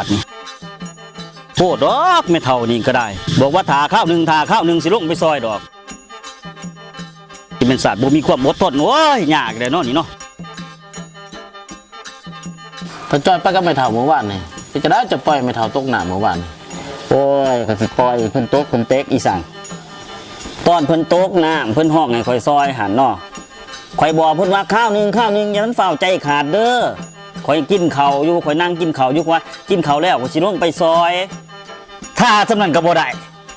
ດນີ້ ໂພດດອກແມ່ເຖົ້ານີ້ກໍໄດ້ ບອກວ່າຖ້າຄາວໜຶ່ງ ຖ້າຄາວໜຶ່ງ ຊິລົງໄປຊ່ອຍດອກ. ຊິແມ່ນຊາດບໍ່ມີຄວາມອົດທົນ. ໂອ້ຍ ຍາກແຫຼະເນາະນີ້ເນາະ. ຂ້ອຍຈ່ອຍໄປກັບແມ່ເຖົ້າມື້ວານນີ້ ເຮັດຈັ່ງໃດຈະປ່ອຍໃຫ້ແມ່ເຖົ້າຕົກນ້ຳມື້ວານນີ້? ໂອ້ຍ ຂ້ອຍຊິປ່ອຍເພິ່ນຕົກເພິ່ນເຕັກອີ່ສັງ? ຕອນເພິ່ນຕົກນ້ຳ ເພິ່ນຮ້ອງໃຫ້ຂ້ອຍຊ່ອຍຫັ້ນເນາະ ຂ້ອຍບອກເພິ່ນວ່າ ຄາວໜຶ່ງ ຄາວໜຶ່ງ ຢ່າມັນຟ້າວໃຈຂາດເດີ ຂ້ອຍກິນເຂົ້າຢູ່ ຂ້ອຍນັ່ງກິນເຂົ້າຢູ່ ຂ້ອຍກິນເຂົ້າແລ້ວ ຂ້ອຍຊິລົງໄປຊ່ອຍ. ຖ້າສ່ຳນັ້ນກໍບໍ່ໄດ້.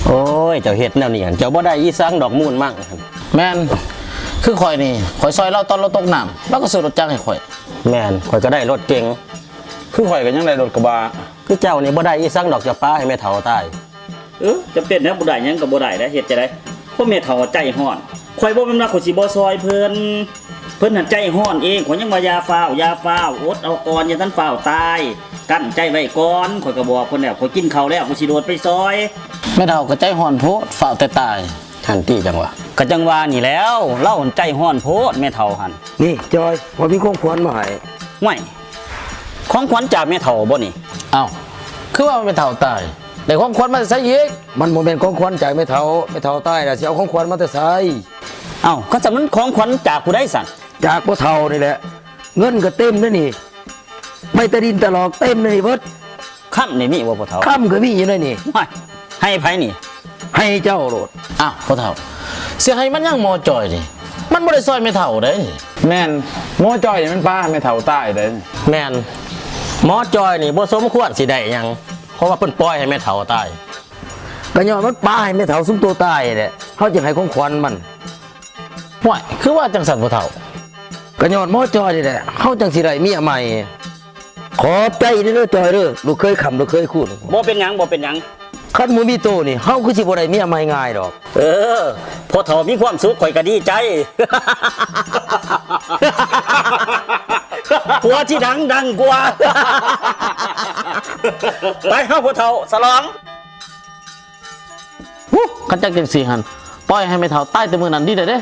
ໂອ້ຍ ເຈົ້າເຮັດແນວນີ້ຫັ້ນ ເຈົ້າບໍ່ໄດ້ອີ່ສັງດອກມູນມັງຫັ້ນ. ແມ່ນ ຄືຂ້ອຍນີ້ ຂ້ອຍຊ່ອຍລາວຕອນລາວຕົກນ້ຳ ລາວກໍຊື້ລົດຈັກໃຫ້ຂ້ອຍ. ແມ່ນ ຂ້ອຍກໍໄດ້ລົດເກັງ. ຄືຂ້ອຍກໍຍັງໄດ້ລົດກະບະ. ຄືເຈົ້ານີ້ບໍ່ໄດ້ອີ່ສັງດອກ ເຈົ້າປະໃຫ້ແມ່ເຖົ້າຕາຍ. ເອີ ຈຳເປັນແນວບໍ່ໄດ້ຫຍັງກໍບໍ່ໄດ້ແຫຼະ ເຮັດຈັ່ງໃດ? ພວກແມ່ເຖົ້າໃຈຮ້ອນ ຂ້ອຍບໍ່ແມ່ນວ່າຂ້ອຍຊິບໍ່ຊ່ອຍເພິ່ນ ເພິ່ນຫັ້ນໃຈຮ້ອນເອງ. ຂ້ອຍຍັງວ່າຢ່າຟ້າວ ຢ່າຟ້າວ ອົດເອົາກ່ອນ ຢ່າທັນຟ້າວຕາຍ ກັ້ນໃຈໄວ້ກ່ອນ. ຂ້ອຍກໍບອກເພິ່ນແລ້ວ ຂ້ອຍກິນເຂົ້າແລ້ວ ຂ້ອຍຊິໂດດໄປຊ່ອຍ. ແມ່ເຖົ້າກໍໃຈຮ້ອນໂພດ ຟ້າວແຕ່ຕາຍ. ຫັ້ນຕິ ຈັ່ງວ່າ ກໍຈັ່ງວ່ານີ້ແຫຼ້ວ ລາວຫັ້ນໃຈຮ້ອນໂພດ ແມ່ເຖົ້າຫັ້ນ. ນີ້ຈອຍ ຂ້ອຍມີຂອງຂວັນມາໃຫ້. ຫ້ວຍ ຂອງຂວັນຈາກແມ່ເຖົ້າບໍ່ນີ້? ເອົ້າ ຄືວ່າແມ່ເຖົ້າຕາຍ ໄດ້ຂອງຂວັນມາແຕ່ໃສອີກ? ມັນບໍ່ແມ່ນຂອງຂວັນຈາກແມ່ເຖົ້າ ແມ່ເຖົ້າຕາຍລະ ຊິເອົາຂອງຂວັນມາແຕ່ໃສ? ເອົ້າ ຄັນຊັ້ນມັນຂອງຂວັນຈາກຜູ້ໃດຊັ້ນ? ຈາກພໍ່ເຖົ້ານີ້ແຫຼະ. ເງິນກໍເຕັມເດ້ນີ້ ໄປຕາດິນຕາຫຼອກເຕັມເດ້ນີ້ເບິດ. ຄຳນີ້ມີບໍ່ພໍ່ເຖົ້າ? ຄຳກໍມີຢູ່ໃນນີ້. ຫ້ວຍ ໃຫ້ໃຜນີ້? ໃຫ້ເຈົ້າໂລດ. ອ້າວ ພໍ່ເຖົ້າ ຊິໃຫ້ມັນຫຍັງໝໍຈອຍນີ້? ມັນບໍ່ໄດ້ຊ່ອຍແມ່ເຖົ້າເດ້. ແມ່ນ ໝໍຈອຍນີ້ມັນປະໃຫ້ແມ່ເຖົ້າຕາຍເດ້. ແມ່ນ ໝໍຈອຍນີ້ບໍ່ສົມຄວນຊິໄດ້ຫຍັງ ເພາະວ່າເພິ່ນປ່ອຍໃຫ້ແມ່ເຖົ້າຕາຍ. ກໍຍ້ອນມັນປະໃຫ້ແມ່ເຖົ້າສຸມໂຕຕາຍແຫຼະ ເຮົາຈຶ່ງໃຫ້ຂອງຂວັນມັນ. ຫ້ວຍ ຄືວ່າຈັ່ງຊັ້ນພໍ່ເຖົ້າ? ກໍຍ້ອນໝໍຈອຍນີ້ແຫຼະ ເຮົາຈັ່ງຊິໄດ້ເມຍໃໝ່. ຂອບໃຈເດີຈອຍເດີ ລູກເຂີຍຄ້ຳລູກເຂີຍຄູນ. ບໍ່ເປັນຫຍັງ ບໍ່ເປັນຫຍັງ. ຄັນບໍ່ມີໂຕນີ້ ເຮົາຄືຊິບໍ່ໄດ້ເມຍໃໝ່ງ່າຍດອກ. ເອີ ພໍ່ເຖົ້າມີຄວາມສຸກ ຂ້ອຍກໍດີໃຈ. ຜົວທີ່ດັງ ດັງກວ່າ. ໄປ ເຮົາພໍ່ເຖົ້າສະຫຼອງ. ຫູ ຄັນຈັກຈັ່ງຊີ້ຫັ້ນ ປ່ອຍໃຫ້ແມ່ເຖົ້າຕາຍແຕ່ມື້ນັ້ນດີແລ້ວເດ້.